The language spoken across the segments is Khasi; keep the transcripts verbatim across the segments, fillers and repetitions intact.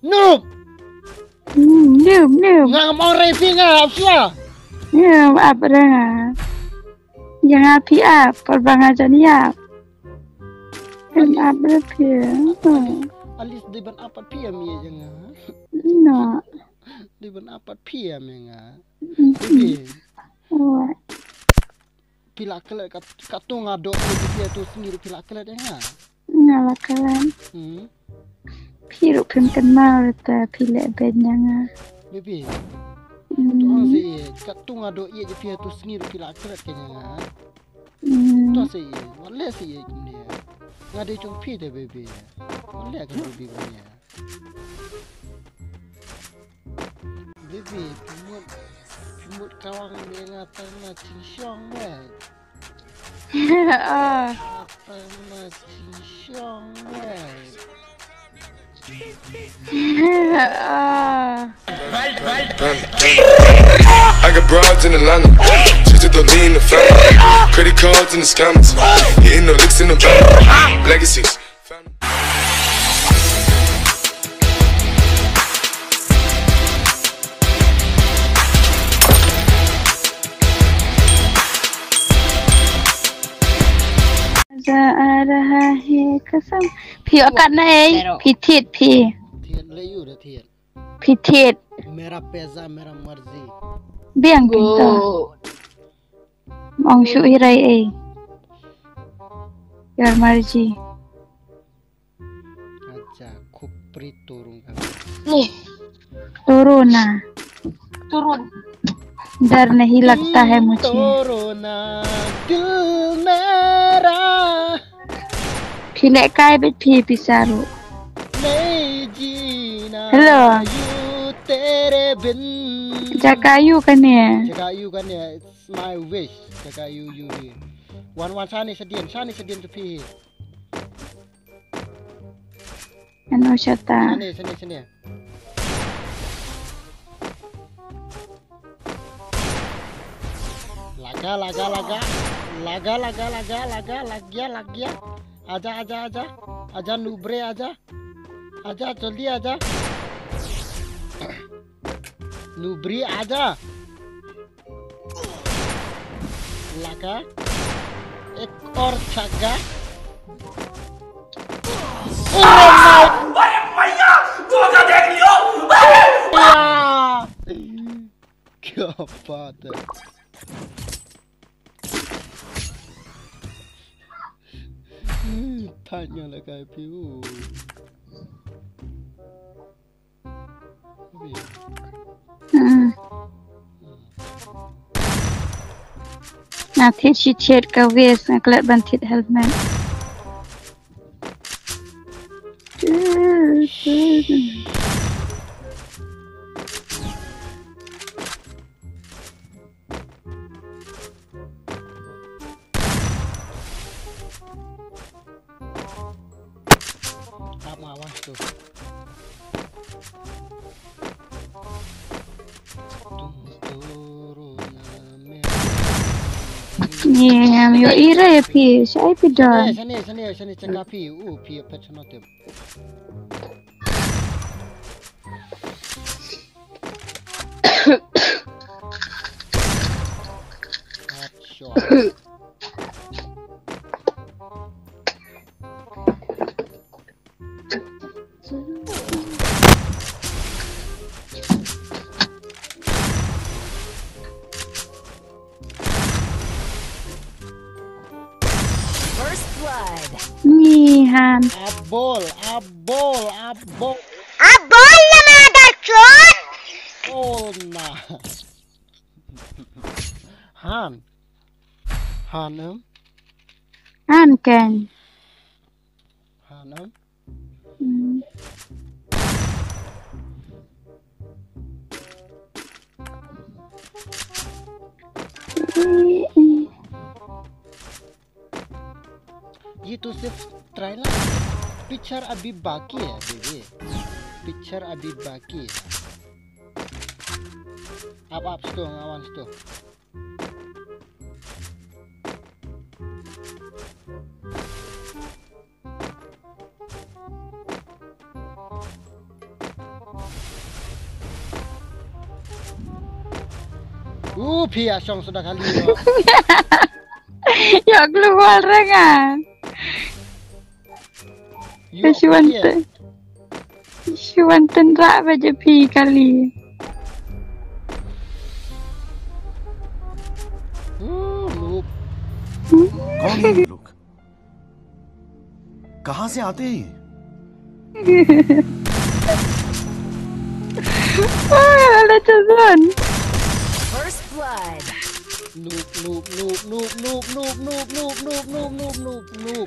Noob. Hmm, noob, noob. Nga ngam ong re phi nga ap shuwa. Noob, ap re nga. Ïa nga phi ap, por ba nga jan ïap. Em ap re phi. Hmm. At least dei ban ap pat phi ïa me ïa nga. No. Dei ban ap pat phi ïa me nga. Hmm. Baby. Oi. Phi la klet kat, katto nga doh ïa phi ha tu sngi ruh phi la klet ïa nga. Nga la klet. Hmm. Phi ruh phim kynmaw ruh te phi leh beiñ ïa nga. Baby. Hmm. To ong sa ïa, katto nga doh ïa phi ha tu sngi ruh phi la klet ïa nga. Hmm. To sa ïa, wat leh sa ïa kumne. Nga dei jong phi te baby. Wat leh ka baby kumne. Baby, phi mut, phi mut kawang me nga tang na chingshong me. Ah. Tang na chingshong me. Ah. I got broads in Atlanta, just to lean the family. Credit cards and the scammers, hitting the licks in the van. Legacies. Za a raha hai kasam. Phi ïoh kat na ei? Zero. Phi thied phi. Thied le yu da thied. Phi thied. Mera pesa, mera marzi. Biang phi to. Go. Ong shu i rai ei. Your marzi. Acha, khopri turun ka. Ni. Turun na. Turun. Dar nahi lagta hai mujhe. Turun na dil mera. Phi leh kai beit phi pisa ruh. Nahi jina. Hello. Yu tere bin. Jaka yu kane. Jaka yu kane. It's my wish. Jaka yu yu hi. Wan wan shane shadien, shane shadien tu phi hi. Ano shata. Shane, shane, shane. Laga, laga, laga. Laga, laga, laga, laga, lagya, lagya. Aja, aja, aja. Aja nubre, aja. Aja, jaldi aja. Nubri aja. Laga. Ek aur chagga. अरे मैया, धोखा देख लियो। क्या बात है। Tanya la kai piu. Hmm. Nga thied shi thied ka vest, nga klet ban thied helmet. Tap ma wan tu. Ni ngam ïohi re phi, shai phi don. Shane, shane, shane, shane, check phi, u phi pet shano tem. First blood. Ni han. Abol, abol, abol. Abol na mother chun. Abol na. Han. Han em. Han kan. Han em. Hmm. Ye to save try la. Picture abhi baki hai, baby. Picture abhi baki hai. Up, up, sto, nga wan sto. U phi a shong suda kali. Yok lu wal renga. Yo, shiwan te. Shiwan ten ra ba je phi kali. Hmm, noob. कौन है ये लोग? कहाँ से आते हैं ये? Ala chazan. First blood. Noob, noob, noob, noob.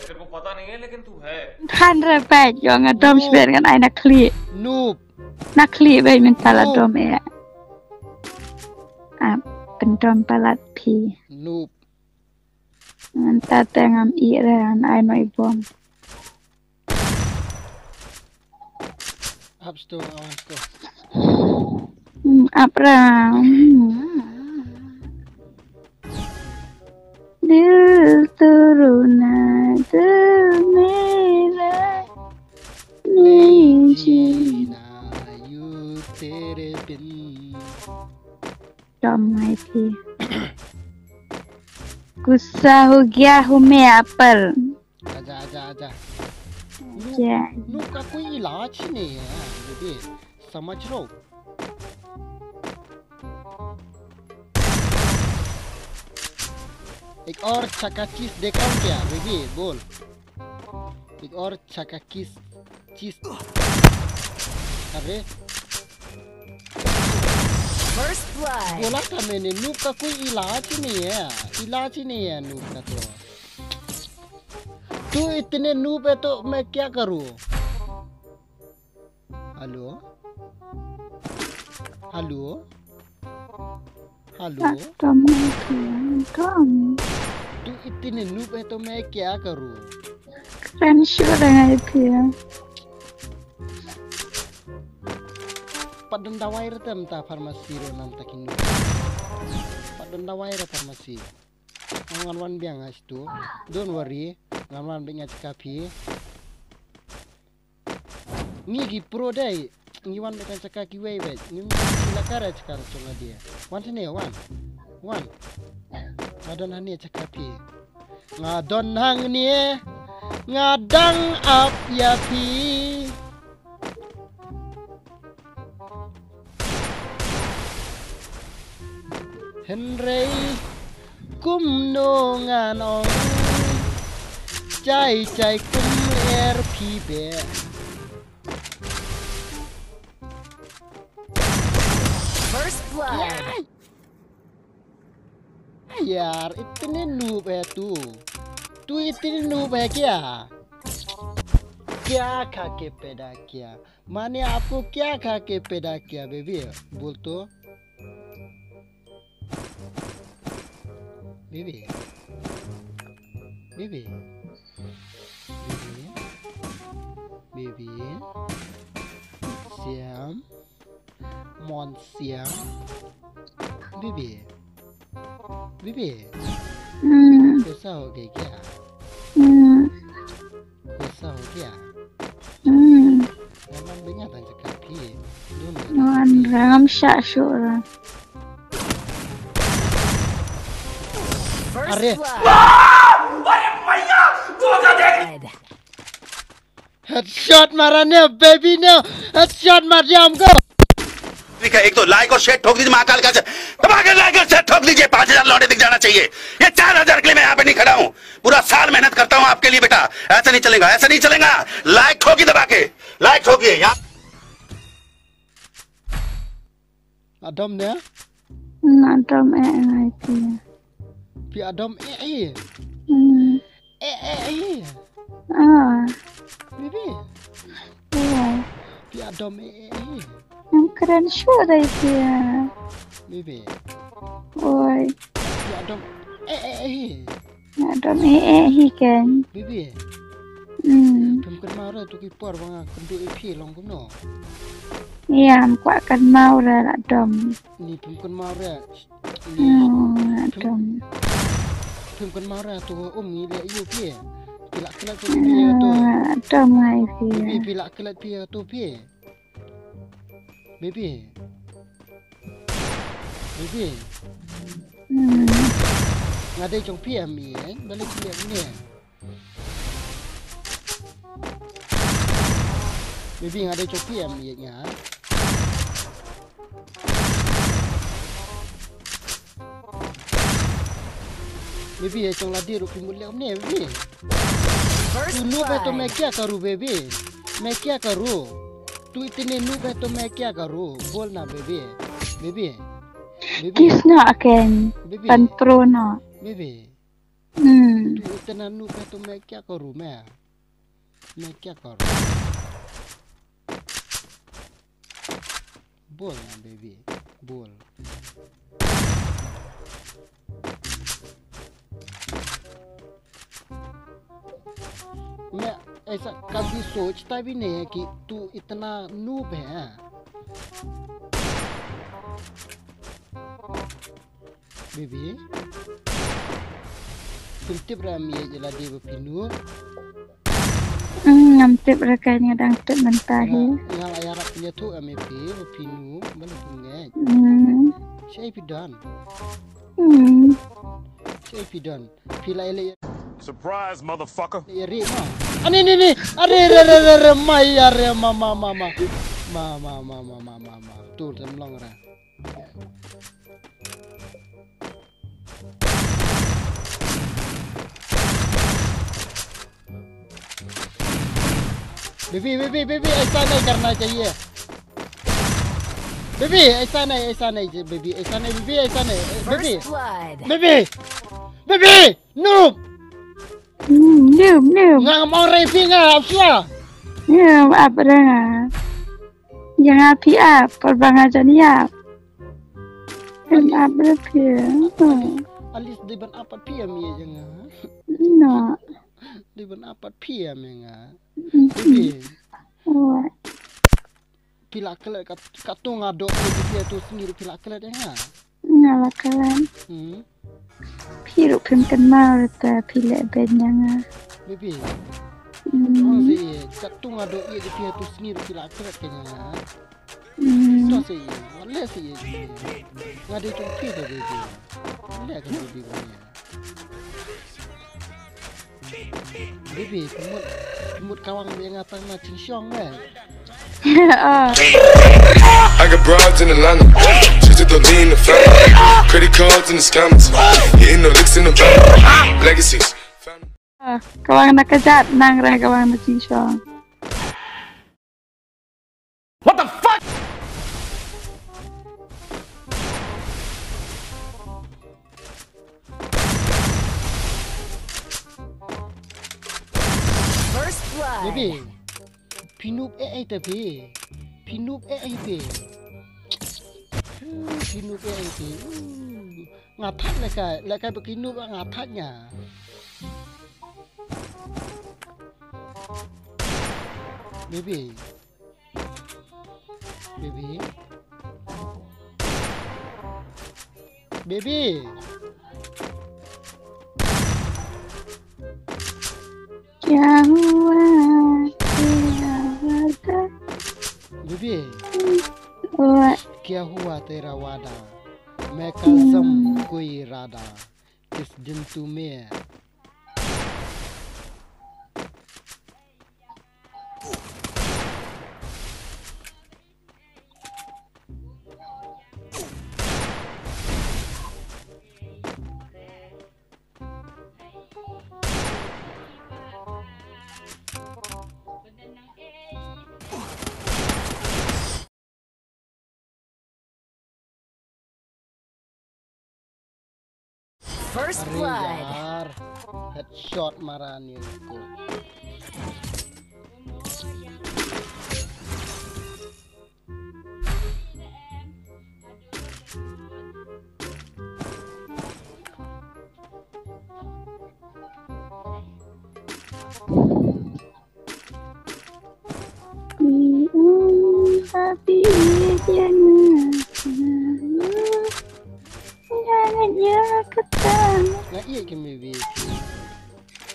तेरे को पता नहीं है, लेकिन तू है। Khan ra pek yong a dom sber ngan ai na khli. Noob. Na khli bai min tala dom e. A pen dom palat phi. Noob. Ngan ta te ngam i re an ai noi bom. Up sto, awan sto. Hmm, up ra. Dil tu runa dil mera nahi jeena yu tere bin. Dom ngai phi. Gussa ho gaya hu main yahan par. आजा, आजा, आजा। नू, नू का कोई इलाज नहीं है, बेबी, समझ लो। एक और छक्का चीज देखाऊं क्या, बेबी? बोल। एक और छक्का किस चीज? अरे, First blood. बोला था मैंने, नूब का कोई इलाज ही नहीं है, इलाज ही नहीं है नूब का तो। तू इतने नूब है तो मैं क्या करूँ? हेलो, हेलो, हेलो। Kata mo kaya, kami. तू इतने नूब है तो मैं क्या करूँ? Kren sure ngai phi. Pat don dawai re tam ta pharmacy ro nam ta kinu. Pat don dawai re pharmacy. Ngan wan biang ais tu. Don't worry. Ngan wan biang ais kapi. Ngi ki pro dei. Ngi wan biang ais kapi wei wei. Ngi la kara ais kara chunga dia. Wan sini wan. Wan. Ngadon hani ais kapi. Nga don hangne, nga dang ap ïa phi. Hynrei kumno ngan ong, jai jai kum er phi beh. First blood. यार, इतने नूब है तू। तू इतने नूब है क्या? क्या खा के पैदा किया? माँ ने आपको क्या खा के पैदा किया, बेबी? बोल तो। बेबी। बेबी। बेबी। बेबी। श्याम। Mon Siang. Bibi. Bibi. Hmm. Gussa ho gayi kya? Hmm. Gussa ho gaya? Hmm. Naman binga tan jaka phi. Dun. Wan ram sha shura. First blood. Are. Headshot मारा ने बेबी ने, हेडशॉट मार दिया हमको। ठीक है, एक तो लाइक और शेयर ठोक दीजिए महाकाल का, दबा के लाइक और शेयर ठोक दीजिए। पाँच हज़ार लौंडे दिख जाना चाहिए। ये चार हज़ार के लिए मैं यहाँ पे नहीं खड़ा हूँ। पूरा साल मेहनत करता हूँ आपके लिए बेटा। ऐसा नहीं चलेगा, ऐसा नहीं चलेगा। लाइक ठोकी दबा के, लाइक ठोकी यार। Adam ne? Hmm, Adam eh eh ai phi. Phi Adam eh eh. Hmm. Eh eh eh. Ah. Bibi. Oi. Phi Adam eh eh eh. Ngam kren shuh dei phi. Bibi. Oi. Phi Adam eh eh eh. Nga dom eh eh hi ken. Bibi. Hmm. Phim kynmaw re tu ki por ba nga kynduh ïa phi long kumno? Ïa, ym kwah kynmaw re la dom. Ni phim kynmaw re. Ni. Hmm, la dom. Phim kynmaw re tu um ngi leh ïa phi. Phi la klet phi ïa tu. Hmm, la dom ngai phi. Bibi, phi la klet phi ïa tu phi. Bibi. Bibi. Hmm. Nga dei jong phi em ïeit, balei phi leh kumne? Baby, nga dei jong phi em ïeit nga. Baby, eh, jong lade ruh phi mut leh kumne, baby. First try. Tu noob hai to main kya karu, baby? Main kya karu? Tu itne noob hai to main kya karu? Bol na, baby. Baby. Baby. Kisna aken. Baby. Pan pro na. Baby. Hmm. Tu itna noob hai to main kya karu main? Main kya karu? Bol na, baby. Bol. Main aisa kabhi sochta bhi nahi hai ki tu itna noob hai. Baby. Phim tip re em ïeit ïa lade ba phi noob. Hmm, ngam tip re, ka nga dang tip mynta hi. Nga la ïarap ïathuh em ïa phi ba phi noob, balei phi ngeit? Hmm. Shaei phi don? Hmm. Shaei phi don? Phi la ïaleh. Surprise, motherfucker. Ïa ri ma. Ani ni ni. Are re re re re ma ïa re ma ma ma ma. Ma ma ma ma ma ma ma. Tu tem long re. Baby, baby, baby, ऐसा नहीं करना चाहिए। Baby, ऐसा नहीं, ऐसा नहीं, baby, ऐसा नहीं, baby, ऐसा नहीं, baby। First blood। Baby, baby, noob। Hmm, noob, noob. Nga ngam ong re phi nga ap shuwa. Noob, ap re nga. Ïa nga phi ap, por ba nga jan ïap. Em ap re phi. At least dei ban ap pat phi em ïa nga. No. Dei ban ap pat phi em ïa nga. Baby. Wah. Phi la klet kat, katto nga doh ïa phi, tu sngi ruh phi la klet ïa nga. Nga la klet. Hmm. Phi ruh phim kynmaw ruh te phi leh beiñ ïa nga. Baby. Hmm. Ong sa ïeit, katto nga doh ïa phi, tu sngi ruh phi la klet ïa nga. Hmm. Ong sa ïeit, wat leh sa ïeit. Nga dei jong phi te baby. Wat leh ka baby ba ïa. Baby, phi mut, phi mut kawang ïa nga tang na jingshong ne. Oh. I got broads in Atlanta. Just to the lean the family. Credit cards and the scammers. Hitting the licks in the van. Legacies. Oh, kawang na kajat nang re kawang na jingshong. What the fuck? First blood. Baby. Phi noob eh eh te phi. Phi noob eh eh phi. Phi noob eh eh phi. Nga thait lehkai, lehkai ba ki noob nga thait nga. Baby. Baby. Baby. क्या हुआ तेरा वादा? Baby. What? क्या हुआ तेरा वादा? मैं कसम कोई इरादा किस दिन तू मैं First blood. Are yaar, headshot mara ni usko.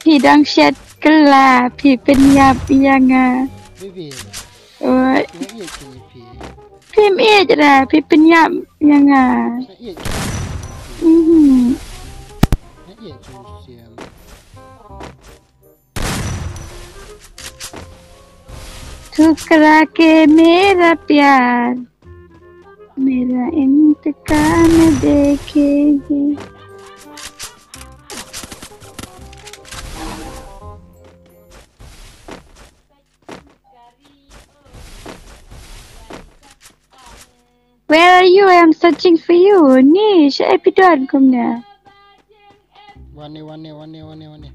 Phi dang shet kylla, phi pynïap ïa nga. Oi. Phim ïeit ra, phi pynïap ïa nga. Mhm. Ai, ye tu sial. ठुकरा के मेरा प्यार, मेरा इंतकाम देखेगी। Where are you? I am searching for you. Ni, sha epi don kumne. Wane, wane, wane, wane, wane.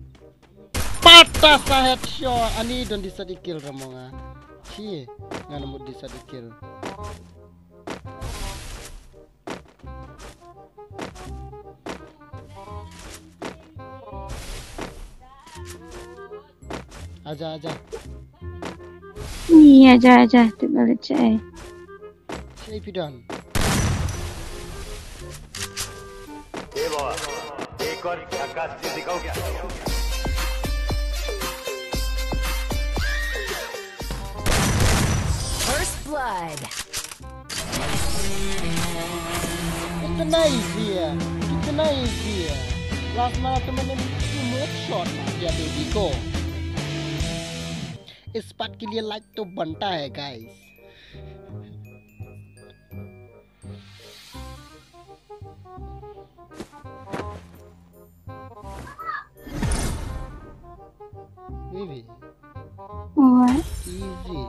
Pata sa headshot. Ani don disat i kill ramonga. Chi, ngana mut disat i kill. Aja, aja. Ni aja, aja. Tu balik cai. Cai pidon. ए बाबा, एक और झकास चीज दिखाओ क्या? First blood. कितना ईजी है, कितना ईजी है। लास्ट मारा तो मैंने मुंह शॉट मार दिया बेबी को। इस पार्ट के लिए लाइक तो बनता है गाइस। Baby. What? Easy.